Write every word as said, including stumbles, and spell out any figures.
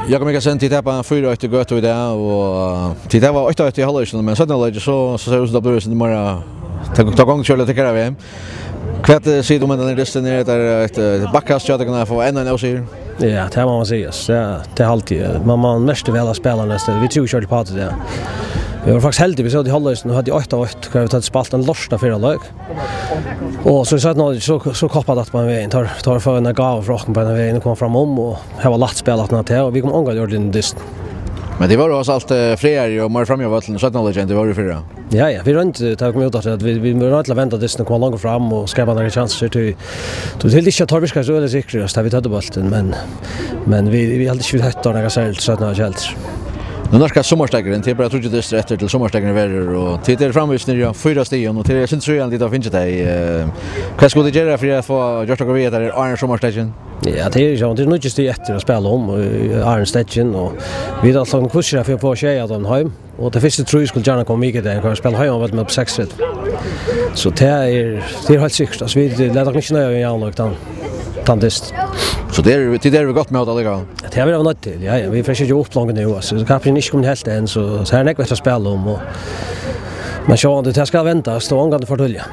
Jakob Mikkelsen, tit tapa fýra eitt í Gøtu í dag, og tit tapa eitt eitt í hálvleikinum, men seinna hálvleiki, so, so sær út sum tað blívur eitt sindur meira, tað, tað gongur ikki so væl at taka av. Hvat, eh, sigur tú um hendan dystin? Er hetta eitt, eh, bakkast hjá tykkum at fáa enn ein ósigur? Ja, tað má man siga. Ja, tað er altíð. Man, man merkir væl at spæla næstan. Vit trúðu ikki ordiliga uppá tað. Vit vóru faktiskt heldig, vit sótu í hálvleikinum og høvdu eitt eitt, har vit høvdu spælt ein lort av fyrra leik. Og so í seinna hálvleik, so, so koppar tað á ein veg. Teir, teir fáa eina gávu frá okkum á ein veg, og koma framum, og hava lætt spæl aftan á tað, og vit komu ongantíð ordiliga inn í dystin. Men tit vóru tross alt, eh, frægari og meira frammi á vøllinum í seinna hálvleiki enn tit vóru í fyrra. Ja, ja, vit royndu, tá vit komu út aftur, at vit, vit vóru nødt til at venda dystin og koma longur fram og skapa nakrar kjansir, tí, tí vit hildu ikki, at teir virkaðu so øgiliga sikrir, tá vit høvdu bóltin, men, men vit, vit hildu ikki, vit høvdu nakað serligt, seinna hálvleik heldur. Nú nærkast summarsteðgurin, tað er bara tríggir dystir eftir til summarsteðgurin verður, og tit eru framvegis niðri á fýra stigum, og tað er, eg synist, síðan tit hava fingið tey, eh, hvat skulu tit gera fyri at fáa gjørt okkurt við hetta her áðrenn summarsteðgin? Ja, tað er ikki, tað er níggju stig eftir at spæla um, eh, áðrenn steðgin, og vit eru altíð hvussu er fyri at fáa sjey av teimum heim, og tey fyrstu trý skulu gjarna koma mikudagin, tá vit spæla heimavøll móti seks. So tað er, tað er heilt sikkurt, altso, vit lata okkum ikki noyða við javnleik, tann, tann dyst. So tað er, tit eru við gott mót allíkavæl? Tað hava vit verið noydd til, ja, ja. Vit fara ikki upp longur nú, altso. Kappingin er ikki komin heilt enn, so, so her er nógv eftir at spæla um, og, men sjálvandi, tað skal vendast, og ongantíð for tíðliga.